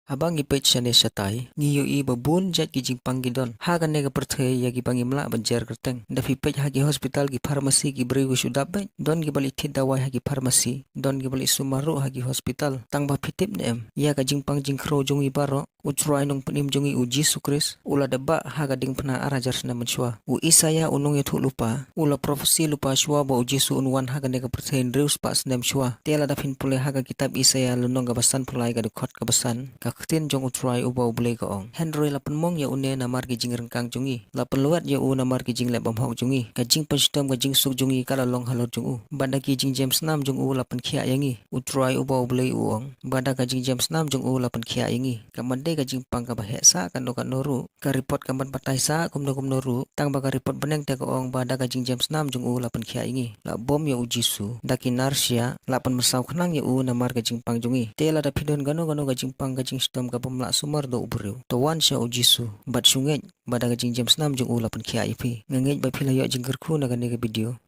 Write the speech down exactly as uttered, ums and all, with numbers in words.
Haba ngi peit shane shatai, ngi ïohi ba bun jait ki jingpang ki don ha kane ka pyrthei ïa kiba ngim lah ban jer kyrteng. Da phi peit ha ki hospital, ki pharmacy, ki briew ki shu dap beit. Don kiba la thied dawai ha ki pharmacy, don kiba la sumar ruh ha ki hospital. Tang ba phi tip ne em, ïa ka jingpang jingkhrew jong ngi baroh, U Trai Nongpynim jong ngi U Jisu Khrist u la dep bah ha ka diengphna ar hajar snem mynshuwa. U Isaïah u nongïathuhlypa u la prophecy lypa shuwa ba U Jisu un wan ha kane ka pyrthei hynriew spah snem shuwa. Te lada phin pule ha ka kitab Isaïah lynnong kaba sanphew lai, ka dkhot kaba san, ka ktien jong U Trai uba U Blei ka ong: Hynrei la pynmong ïa une namar ki jingryngkang jong ngi, la pynlwet ïa u namar ki jingleh bymhok jong ngi. Ka jingpynshitom ka jingsuk jong ngi ka la long halor jong u, bad da ki jingjem snam jong u la pynkhiah ïa ngi, U Trai uba U Blei u ong. Bad da ka jingjem snam jong u la pynkhiah ïa ngi. Kam dei ka jingpang kaba heh sah kano kano ruh, ka report kam batai sah kumno kumno ruh, tang ba ka report bneng te ka ong ba da ka jingjem snam jong u la pynkhiah ïa ngi. La bom ïa U Jisu da ki nar shiah, la pynmynsaw khnang ïa u namar ka jingpang jong ngi. Te lada phi don kano kano ka jingpang ka jingshitom kabym lah sumar da u briew, to wan sha U Jisu bad shu ngeit ba da ka jingjem snam jong u la pynkhiah ïa phi. Nga ngeit ba phi la ïoh jingkyrkhu na kane ka video.